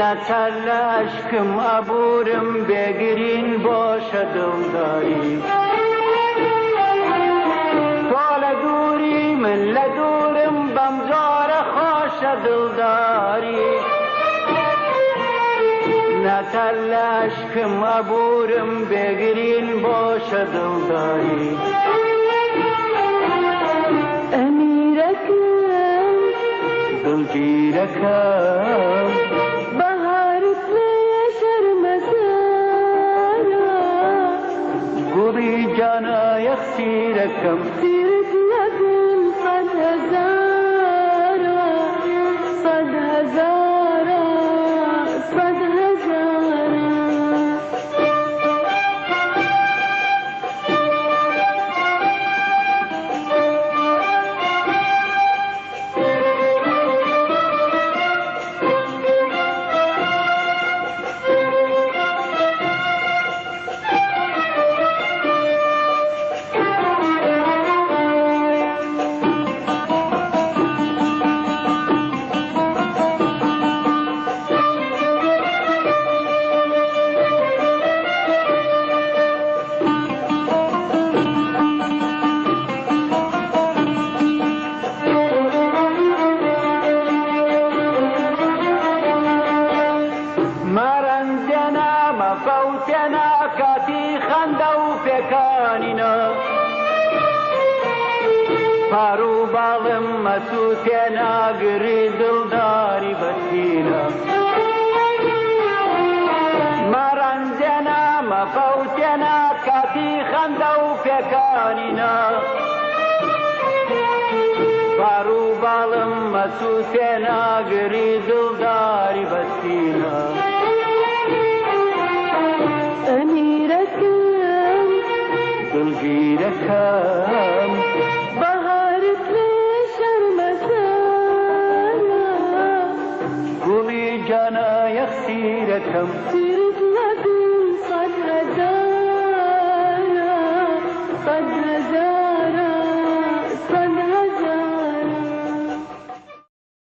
ناچار لە ئەشکم ئەبوورم بێگرین بۆشە دڵداری. تۆ لە دووری من لە دوورم بەم جۆرە خۆشە دڵداری. ناچار لە ئەشکم ئەبوورم بێگرین بۆشە دڵداری. ئەمیرەکەم. دڵگیرەکەم. بەهارت لێیە شەرمەزارە. گوڵی جانە یەخسیرەکەم. سیرت لە دڵ سەد هەزارە، سەد هەزارە، سەد هەزارە. مەرەنجێنە مەفەوتێنە کاتی خەندە و پێکانینە. پار و باڵم مەسووتێنە گری دڵداری بەسینە. مەرەنجێنە مەفەوتێنە کاتی خەندە و پێکانینە. پار و باڵم مەسووتێنە گری دڵداری بەسینە. ئەمیرەکەم. دڵگیرەکەم. بەهارت لێ شەرمەزارە. گوڵی جانە یەخسیرەکەم.